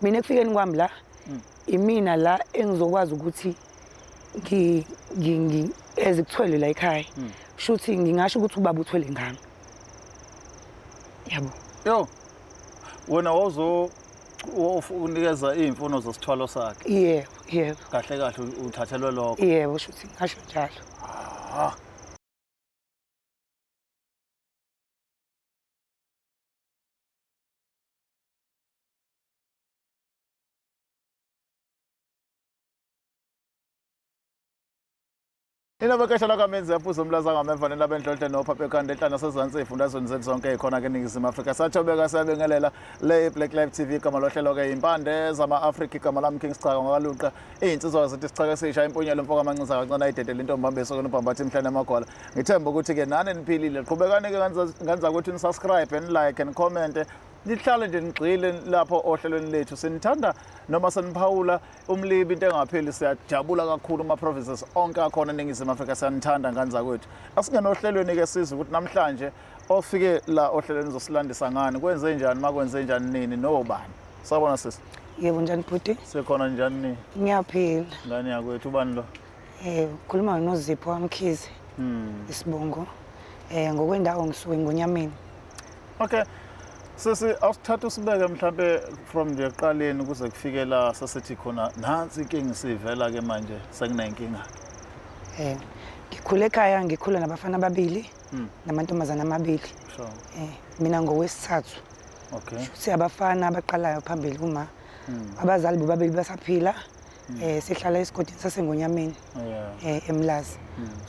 Mina ekufikeni kwami la, imina la engizokwazi ukuthi ezikuthwele la ekhaya. Shuthi ngingasho ukuthi ubaba uthwele ngami. Yabo. Yo. Wena wozo unikeza iy'mfuno zesithwalo sakhe. Yebo, yebo. Kahle kahle uthathelwe lokho. Yebo, shuthi ngasho njalo. Ah. Nina bekesha lakamenzi yaphuza umlaza ngameva nilaba enhlonhle nophapha ekhanda enhlana sezansi ey'fundazweni zethu zonke ey'khona-ke eNingizimu Afrika. Sathobeka siyabingelela le Black Life TV, igama lohlelo-ke impande zama-Afrika, igama lami King Sichaka ngakaluqa iy'nsizwa zethu isichaka esisha impunyelo mfo kamancinza kancane ayidedele intombi hambe esokweni ubhambatha imhlane amagwala. Ngithemba ukuthi-ke nani niphilile. Qhubekani-ke nganza ukuthi nisubscribe and like and comment, nihlale nje nigxile lapho ohlelweni lethu. Sinithanda noma seniphawula umlibi into engapheli, siyajabula kakhulu kuma-provinces onke akhona eNingizimu Afrika. Siyanithanda ngane zakwethu. Asingene ohlelweni-ke sizwe ukuthi namhlanje ofike la ohlelweni uzosilandisa ngani, kwenze njani, makwenze njani, nini, nobani. Sawubona sisi. Yebo, njani bhuti? Sikhona, njani ni? Ngiyaphila. Ngane yakwethu, ubani lo? Khuluma noZipho waMkhize. Isibongo. Ngokwendawo ngisuke eNgonyameni. Okay. Sisi, awusithatha usibeke mhlambe from nje ekuqaleni kuze kufike la sesithi khona nansi inkinga sivela ke manje sekunenkinga. Ngikhule ekhaya, ngikhule nabafana ababili namantombazana amabili. Sure. Mina ngowesithathu. Okay. Futhi abafana abaqalayo phambili kuma abazali bobabili basaphila. Sihlala esigodini saseNgonyameni. EMlazi.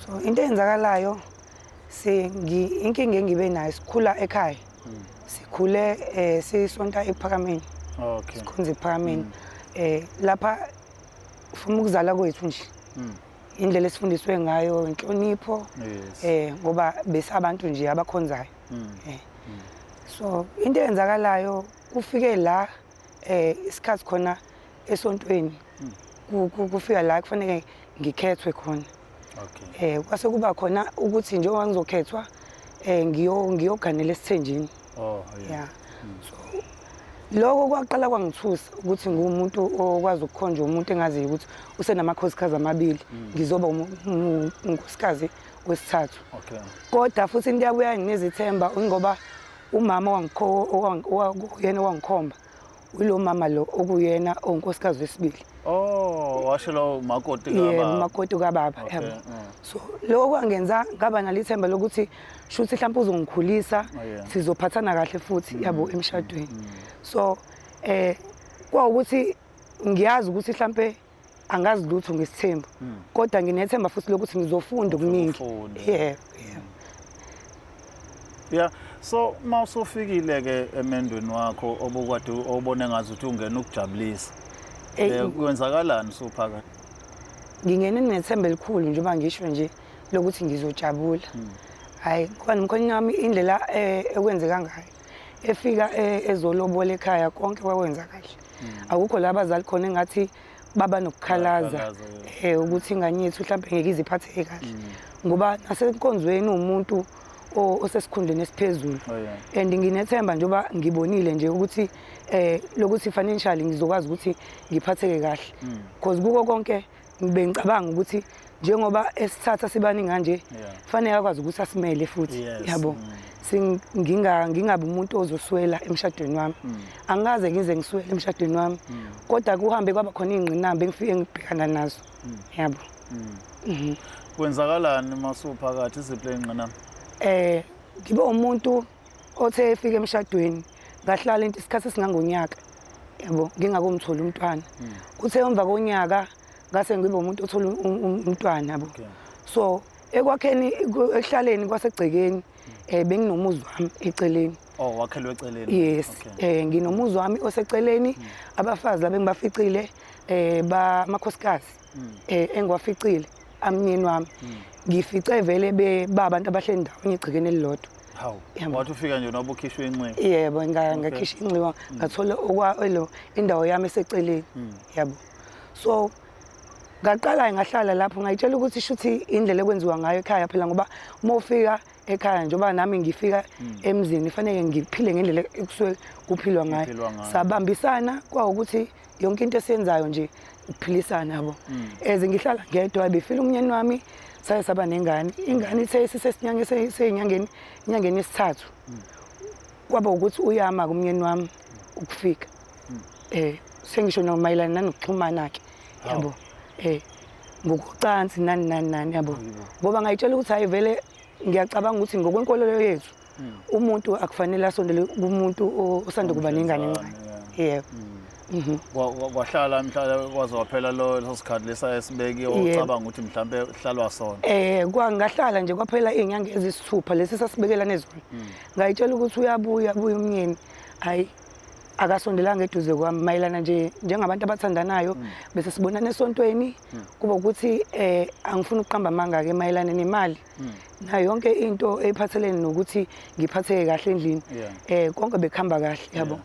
So into eyenzakalayo, inkinga engibe nayo, sikhula ekhaya. Sikhule sisonta ePhakameni. Okay. Sikhonza ePhakameni. Lapha from ukuzala kwethu nje. Indlela esifundiswe ngayo inhlonipho. Ngoba besabantu nje abakhonzayo. So into eyenzakalayo, kufike la isikhathi khona esontweni, kufika la kufanele ngikhethwe khona. Okay. Kwase kuba khona ukuthi njengoba ngizokhethwa ngiyoganela esithenjini. Oh, yeah. Yeah. So lokho kwaqala kwangithusa ukuthi ngumuntu okwazi ukukhonja umuntu engaziyo ukuthi usenamakhosikazi amabili, ngizoba unkosikazi wesithathu. Okay. Kodwa futhi into yabuya nginezithemba ngoba umama yena wangikhomba, ulo mama lo okuyena onkosikazi wesibili. Oh, washo lo makoti kababa. Yebo, makoti kababa. Okay. Yebo. So lokho kwangenza ngaba nalithemba lokuthi shuthi mhlawumbe uzongikhulisa, Oh, yeah. sizophathana kahle futhi, yabo, emshadweni. So kwawukuthi ngiyazi ukuthi mhlambe angazi lutho ngesithembu, kodwa nginethemba futhi lokuthi ngizofunda okuningi. Ufunda. Yeah. Yeah. Yeah. So mawusufikile ke emendweni wakho obukade obone ngathi uthi ungena ukujabulisa. Kwenzakalani usuphakathi? Ngingene nethemba elikhulu njengoba ngisho nje lokuthi ngizojabula. Hayi, ngoba nomkhonyana wami indlela ekwenzeka ngayo, efika ezolobola ekhaya, konke kwakwenza kahle. Akukho la abazali khona engathi baba nokukhalaza, Bayakhalaza, yeah. ukuthi ingane yethu mhlawumbe ngeke iziphatheke kahle. Ngoba nasenkonzweni umuntu osesikhundleni esiphezulu. Oh, yeah. And nginethemba njengoba ngibonile nje ukuthi lokuthi financially ngizokwazi ukuthi ngiphatheke kahle. Because kuko konke bengicabanga ukuthi njengoba esithatha sibaningi kanje, kufanele akwazi ukuthi asimele futhi, yabo. Ngingabi umuntu ozoswela emshadweni wami. Angikaze ngize ngiswele emshadweni wami. Kodwa kuhambe kwaba khona iy'ngqinamba engifike ngibhekana nazo. Yabo. Kwenzakalani uma usuphakathi, iziphi ley'ngqinamba? Ngibe umuntu othe efika emshadweni ngahlala into isikhathi esingangonyaka, yabo, ngingakomtholi umntwana. Kuthe emva konyaka ngase ngibe umuntu othola umntwana, yabo. Okay. So ekwakheni, ekuhlaleni kwasegcekeni, benginomuzi wami eceleni. Oh, wakhelwe eceleni. Yes. Okay. Nginomuzi wami oseceleni, abafazi laba engibaficile, ba amakhosikazi, engiwaficile amnyeni wami. Ngifice vele ba abantu abahleli ndawonye egcekeni elilodwa. Hawu. Yebo. Wathi ufika nje noba ukhishwe inxiwa. Yebo, Okay. ngakhishwa inxiwa, ngathola elo indawo yami eseceleni. Yabo. So ngaqala ngahlala lapho, ngayitshela ukuthi shuthi indlela ekwenziwa ngayo ekhaya phela, ngoba uma ufika Ekhaya njengoba nami ngifika emzini fanele ngiphile ngendlela ekusuke kuphilwa ngayo. Kuphilwa ngayo. Sabambisana kwawukuthi yonke into esiyenzayo nje ukuphilisana, yabo. As ngihlala ngedwa, befila umnyeni wami, saye saba nengane. Ingane ithe isesesinyangeni, seyinyangeni, inyangeni yesithathu, kwaba ukuthi uyama kumnyeni wami ukufika. Sengisho nomayelana nanokuxhumana ke, yabo, ngokucansi, nani nani nani, yabo, ngoba ngayitshela ukuthi hayi, vele ngiyacabanga ukuthi ngokwenkolelo yethu umuntu akufanele asondele kumuntu osanda kuba nengane encane, yebo. Kwahlala mhla kwaze waphela lo leso sikhathi lesa esibekiwe ucabanga ukuthi mhlambe hlalwa sona. Kwangahlala nje kwaphela iy'nyanga ezisithupha lesi sasibekelane zona. Ngayitshela ukuthi uyabuya, abuye umnyeni, hayi, akasondelanga eduze kwami mayelana nje njengabantu abathandanayo, bese sibonana esontweni. Kuba ukuthi angifuni ukuqamba amanga-ke mayelana nemali nayo yonke into ephathelene nokuthi ngiphatheke kahle endlini, konke bekuhamba kahle, yabo,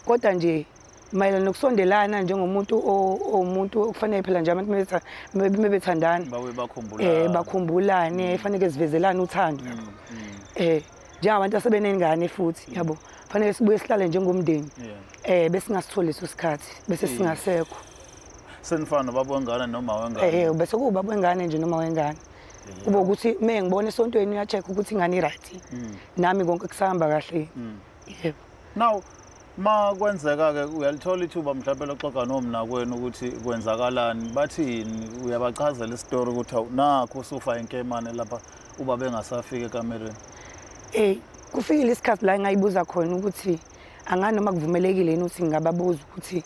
kodwa nje mayelana nokusondelana njengomuntu owumuntu okufanele phela nje abantu mebethandana babuye bakhumbula bakhumbulane, fanele sivezelane uthando, yabo, njengabantu asebenengane futhi, yabo, fanele sibuye sihlale njengomndeni. Besingasitholi leso sikhathi, bese singasekho. Senifana nobaba wengane noma wengane. Bese kuwubaba wengane nje noma wengane. Kube ukuthi me ngibona esontweni uya-check ukuthi ingane i-right, nami konke kusahamba kahle, yebo. Now ma kwenzeka ke uyalithola ithuba mhlawumbe lokuxoxa nomna kwenu ukuthi kwenzakalani, bathini, uyabachazela isitori ukuthi awu, nakho usufa inkemane lapha uba bengasafika ekamereni? Kufikile isikhathi la engayibuza khona ukuthi angani noma kuvumelekile yini ukuthi ngingababuza ukuthi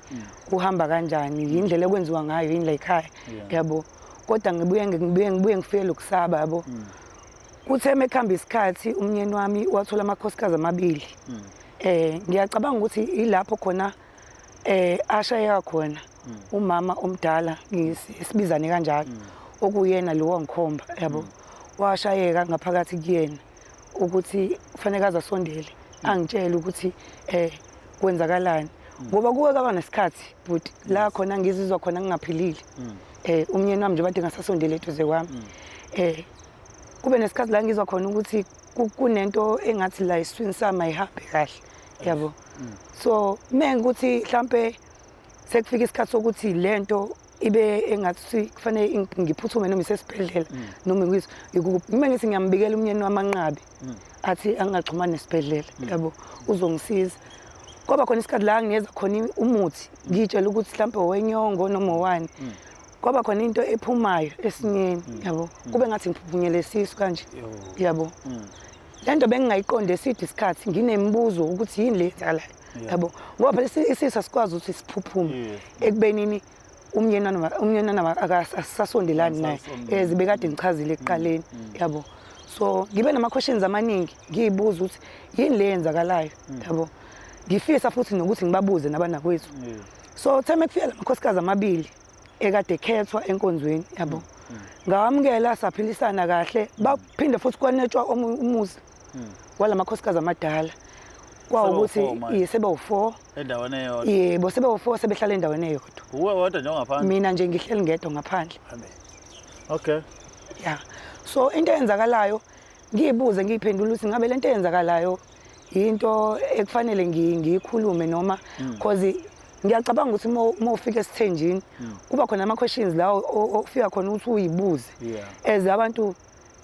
kuhamba kanjani, yindlela ekwenziwa ngayo yini la ekhaya, yabo, kodwa ngibuye ngifike lokusaba, yabo. Kuthe mekuhamba isikhathi umnyeni wami wathola amakhosikazi amabili. Ngiyacabanga ukuthi ilapho khona ashayeka khona umama omdala, sibizane kanjalo, okuyena lo wangikhomba, yabo. Washayeka ngaphakathi kuyena ukuthi kufanele aze asondele angitshele ukuthi kwenzakalani, ngoba kuke kwaba nesikhathi but la khona ngizizwa khona ngingaphilile. Umnyeni wami nje bade ngasasondele eduze kwami. Kube nesikhathi la ngizwa khona ukuthi kunento engathi la esiswini sami ayihambe kahle, yabo. So mengikuthi mhlambe sekufika isikhathi sokuthi lento ibe engathi kufanele ngiphuthume noma isesibhedlela noma ngizwe ikuphi, uma ngithi ngiyambikela umnyeni wami anqabe, athi angingaxhumani nesibhedlela, yabo, uzongisiza. Kwaba khona isikhathi la nginikeza khona umuthi, ngiyitshela ukuthi mhlambe owenyongo noma owani. Kwaba khona into ephumayo esinyeni, yabo, kube ngathi ngiphuphunyele isisu kanje, yabo. Le nto bengingayiqondi eside isikhathi, nginemibuzo ukuthi yini le yenzakalayo, yabo, ngoba phela isisu asikwazi ukuthi siphuphume ekubenini umnyeni wami asisasondelani naye. Asisasondelani. Zibekade ngichazile ekuqaleni, yabo. So ngibe nama-questions amaningi, ngiyibuza ukuthi yini le yenzakalayo, yabo. Ngifisa futhi nokuthi ngibabuze nabanakwethu. So theme kufika la makhosikazi amabili ekade ekhethwa enkonzweni, yabo, ngawamukela, saphilisana kahle. Baphinde futhi kwanetshwa omunye umuzi wala makhosikazi amadala, kwawukuthi Sebawu-four manje. Iye, sebawu-four. Endaweni eyodwa. Yebo, sebawu-four, sebehlala endaweni eyodwa. Uwe wedwa nje ongaphandle? Mina nje ngihleli ngedwa ngaphandle. Okay. Ya, so into eyenzakalayo ngiyibuze, ngiyiphendule ukuthi ngabe lento eyenzakalayo into ekufanele ngiyikhulume noma, cause ngiyacabanga ukuthi uma ufika esithenjini kuba khona ama-questions la ofika khona ukuthi uyibuze. As abantu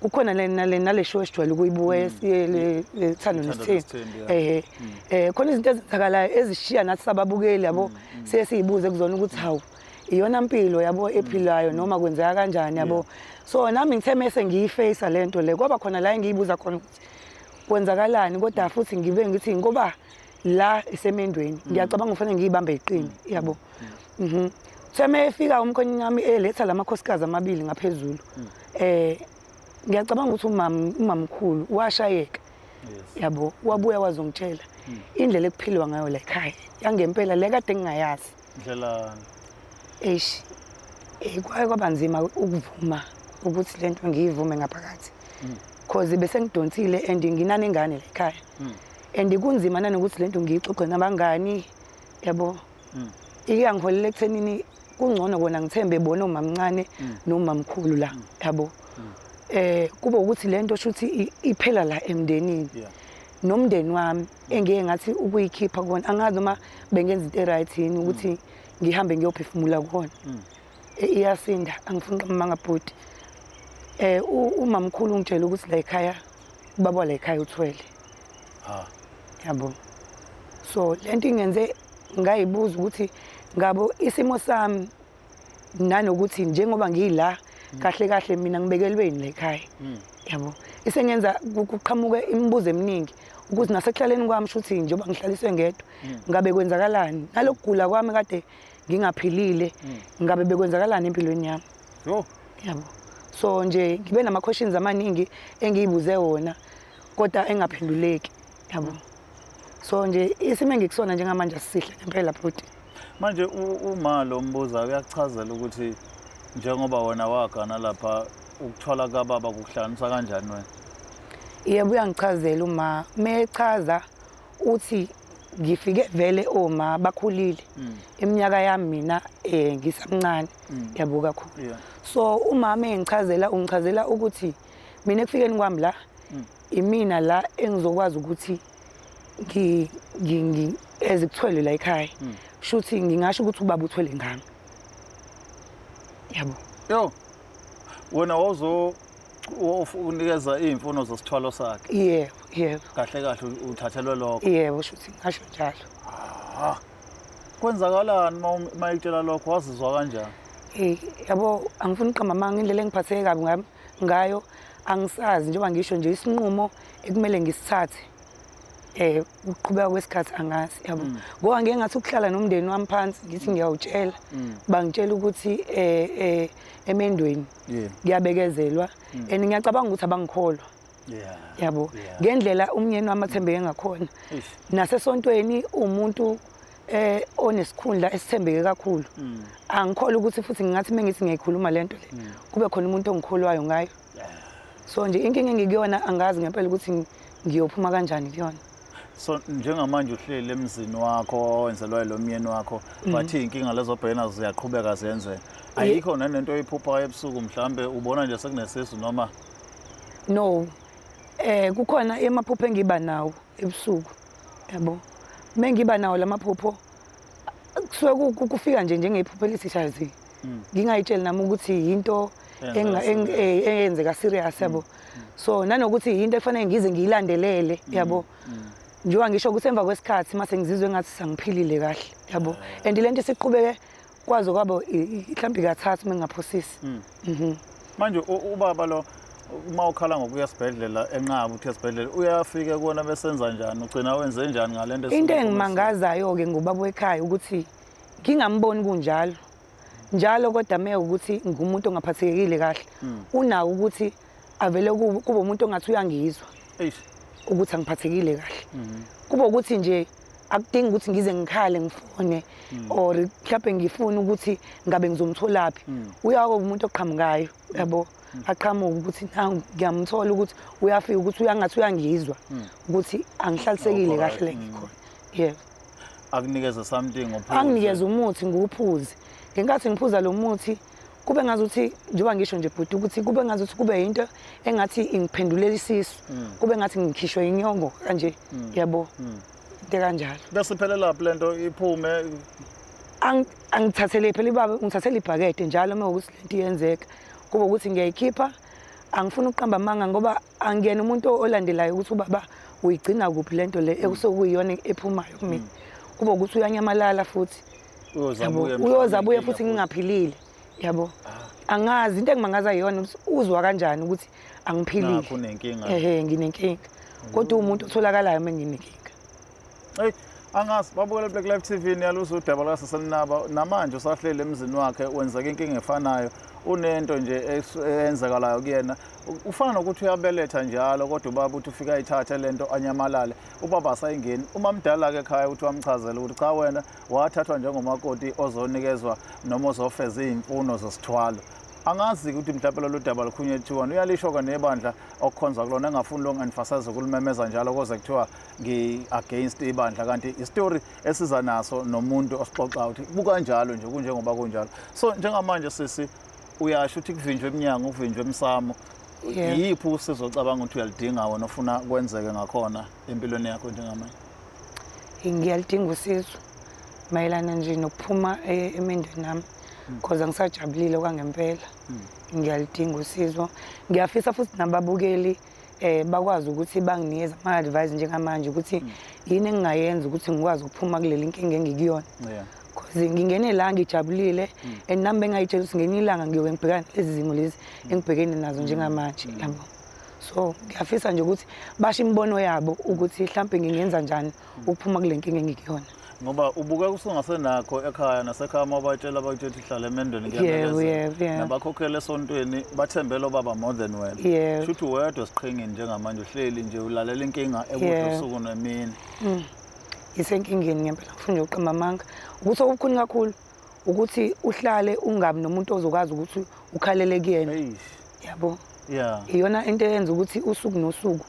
kukhona nale show esijwayele ukuyibuka, Uthando Uthando Nesithembu. Nesithembu, yeah. Ehe, khona izinto ezenzakalayo ezishiya nathi sababukeli, yabo, siye siyibuze kuzona ukuthi hawu, iyona mpilo, yabo, ephilayo noma kwenzeka kanjani, yabo. So nami ngithe mese ngiyi-face lento le, kwaba khona la engiyibuza khona ukuthi kwenzakalani, kodwa futhi ngibe ngithi ngoba la isemendweni ngiyacabanga kufanele ngiyibambe iqini, yabo. Theme efika umkhonyana wami eletha lamakhosikazi amabili ngaphezulu, ngiyacabanga ukuthi umama, umamkhulu washayeka, yabo, wabuya wazongitshela indlela ekuphilwa ngayo la ekhaya yangempela le kade ngingayazi. Ndlela? Eish, kwaye kwaba nzima ukuvuma ukuthi lento ngiyivume ngaphakathi, cause bese ngidonsile and nginanengane la ekhaya and kunzima nanokuthi lento ngiyixoxe nabangani, yabo. Iyangiholela ekuthenini kungcono kona ngithembe bona omamncane nomamkhulu la, yabo. Kube ukuthi lento shuthi iphela la emndenini. Nomndeni wami engeke ngathi ukuyikhipha kubona, angazi noma bengenza into e-right yini ukuthi ngihambe ngiyophefumula kuwona. Iyasinda, angifuni qamba bhuti. Umamkhulu ungitshela ukuthi la ekhaya ubaba la ekhaya uthwele. Yabo. So lento ingenze ngayibuza ukuthi ngabo isimo sami nanokuthi njengoba ngila kahle kahle mina ngibekelweni la ekhaya. Yabo. Isengenza kuqhamuke imibuzo eminingi ukuthi nasekuhlaleni kwami shuthi njengoba ngihlaliswe ngedwa ngabe kwenzakalani, nalokugula kwami kade ngingaphilile ngabe bekwenzakalani empilweni yami. Yabo. So nje ngibe nama questions amaningi engiyibuze wona kodwa engaphenduleki. Yabo. So nje isimo engikusona njengamanje asisihle ngempela bhuti. Manje uma lo mbuza uyakuchazela ukuthi njengoba wena wagana lapha ukuthwala kababa kukuhlanganisa kanjani wena? Yebo, uyangichazela uma mechaza uthi ngifike vele oma bakhulile. Iminyaka yami mina ngisamncane yabo kakhulu. So umama engichazela ungichazela ukuthi mina ekufikeni kwami la imina la engizokwazi ukuthi ngi ezikuthwele la ekhaya. Shuthi ngingasho ukuthi ubaba uthwele ngami. Yabo. Yo. Wena wozo unikeza izimfuno zesithwalo sakhe. Yebo, yebo. Kahle kahle uthathelwe lokho. Yebo, shuthi ngasho njalo. Kwenzakalani uma ikutshela lokho, wazizwa kanjani? Yabo, angifuni uqamba amanga, indlela engiphatheke kabi ngayo angisazi, njengoba ngisho nje isinqumo ekumele ngisithathe ukuqhubeka kwesikhathi angazi, yabo. Ngoba ngeke ngathi ukuhlala nomndeni wami phansi ngithi ngiyawutshela, bangitshela ukuthi emendweni kuyabekezelwa and ngiyacabanga ukuthi abangikholwa. Yabo. Ngendlela umnyeni wami athembeke ngakhona. Nasesontweni umuntu onesikhundla esithembeke kakhulu. Angikholwa ukuthi futhi ngingathi mengithi ngiyayikhuluma lento le kube khona umuntu ongikholwayo ngayo. So nje inkinga engikuyona angazi ngempela ukuthi ngiyophuma kanjani kuyona. So njengamanje uhleli emzini wakho owenzelwa lo myeni wakho, bathi inkinga lezo bhekena ziyaqhubeka ziyenzeka. Ayikho nanento oyiphuphayo ebusuku mhlambe ubona nje sekunesisu noma? No. Kukhona emaphupho engiba nawo ebusuku. Yabo. Mengiba nawo lamaphupho kusuke kufika nje njengephupho elithi shazi. Ngingayitsheli nami ukuthi into eyenzeka serious, yabo. So nanokuthi into efanele ngize ngiyilandelele, yabo. Njengoba ngisho ukuthi emva kwesikhathi mase ngizizwe ngathi sangiphilile kahle, yabo. And lento isiqhubeke kwazo kwabo mhlawumbe kathathu mengingaphosisi. Manje ubaba lo uma ukhala ngokuya esibhedlela enqaba uthi esibhedlela uyafika kuona besenza njani, ugcina wenze njani ngalento? Into engimangazayo ke ngobaba wekhaya ukuthi ngingamboni kunjalo njalo, kodwa me ukuthi ngumuntu ongaphathekile kahle unako ukuthi avele kube umuntu ongathi uyangizwa ukuthi angiphathekile kahle. Kube ukuthi nje akudingi ukuthi ngize ngikhale ngifone or mhlawumbe ngifune ukuthi ngabe ngizomtholaphi. Uyako umuntu oqhamukayo, yabo, aqhamuka ukuthi nangu ngiyamthola ukuthi uyafika ukuthi uyangathi uyangizwa ukuthi angihlalisekile kahle le ngikhona. Yebo. Akunikeze something uphuze. Anginikeze umuthi ngiwuphuze. Ngenkathi ngiphuza lo muthi kube ngazuthi njengoba ngisho nje bhuti ukuthi kube ngazuthi kube into engathi ingiphendulela isisu, kube ngathi ngikhishwe inyongo kanje, yabo, into kanjalo. Bese phelela lapho lento iphume. Angithathele phela ibaba, ngithathele ibhakede njalo uma ukuthi lento iyenzeka kube ukuthi ngiyayikhipha. Angifuni ukuqamba amanga ngoba angiyena umuntu olandelayo ukuthi ubaba uyigcina kuphi lento le ekusuke kuyiyona ephumayo kumina. Kube ukuthi uyanyamalala futhi. Uyoza buye futhi ngingaphilile, yabo. Angazi into engimangaza yona ukuthi uzwa kanjani ukuthi angiphilile. Nakho unenkinga. Ehhe, nginenkinga. Kodwa umuntu otholakalayo uma nginenkinga. Hey, angazi babukela Black Life TV niyaluza udaba lwaseselinaba namanje usahleli emzini wakhe wenzeka inkinga efanayo, unento nje eyenzekalayo kuyena. Ufana nokuthi uyabeletha njalo kodwa ubaba uthi ufika ayithathe lento anyamalale, ubaba asayingeni. Uma mdala ke ekhaya uthi wamchazela ukuthi cha wena wathathwa njengomakoti ozonikezwa noma ozofeza izimfuno zesithwalo. Angazi ukuthi mhlawumbe lolu daba lukhunye kuthiwa uyalisho ke nebandla okukhonza kulona, engafuni lo ngi-emphasize ukulimemeza njalo koze kuthiwa ngi-against ibandla, kanti isitori esiza naso nomuntu osixoxayo ukuthi kukanjalo nje kunjengoba kunjalo. So njengamanje sisi uyasho ukuthi kuvinjwe eminyango, kuvinjwe emsamo, Yiphi usizo ocabanga ukuthi uyaludinga wena ofuna kwenzeke ngakhona empilweni yakho njengamanje? Ngiyaludinga usizo mayelana nje nokuphuma emendweni nami, cause angisajabulile kwangempela. Ngiyaludinga usizo. Ngiyafisa futhi nababukeli bakwazi ukuthi banginikeze ama-advice njengamanje ukuthi yini engingayenza ukuthi ngikwazi ukuphuma kuleli nkinga engikuyona, cause ngingene la ngijabulile and nami bengayitshela ukuthi ngelinye ilanga ngiyoke ngibhekane lezi zimo lezi engibhekene nazo njengamanje, yabo. So ngiyafisa nje ukuthi basho imibono yabo ukuthi mhlampe ngingenza njani ukuphuma kule nkinga engikuyona. Ngoba ubukeka usungasenakho ekhaya, nasekhaya uma ubatshela bakutshela ukuthi hlala emendweni, Yebo, kuyabekezela. yebo. Nabakhokhela esontweni bathembele obaba more than wena. Shuthi wedwa esiqhingini njengamanje, uhleli nje ulalela inkinga ekudla usuku nemini. Isenkingeni ngempela, ngifuna nje ukuqamba amanga ukuthi okukhulu kakhulu ukuthi uhlale ungabi nomuntu ozokwazi ukuthi ukhalele kuyena. Eish. Yabo. Yeah. Iyona into eyenza ukuthi usuku nosuku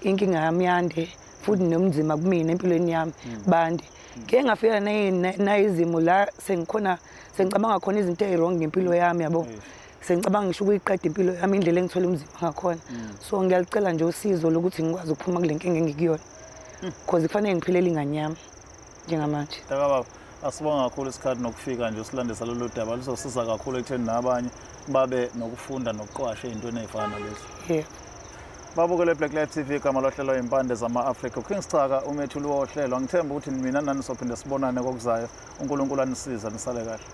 inkinga yami yande futhi nomzima kumina empilweni yami bande. Ngike ngafika nayizimo la sengikhona sengicabanga khona izinto eziwrong ngempilo yami, yabo. Sengicabanga ngisho ukuyiqeda impilo yami indlela engithola umzimba ngakhona. So ngiyalicela nje usizo lokuthi ngikwazi ukuphuma kule nkinga engikuyona. Because kufanele ngiphilele ingane yami njengamanje. Mntaka baba, asibonga kakhulu isikhathi nokufika nje usilandisa lolu daba, luzosiza kakhulu ekutheni nabanye babe nokufunda nokuqwasha ey'ntweni ey'fana nalezi. Yebo. Babukele Black Life TV, igama lohlelo Impande zama-Afrika. King Schaka umethuli wohlelo. Angithemba ukuthi mina nani sophinde sibonane kokuzayo. uNkulunkulu anisize, nisale kahle.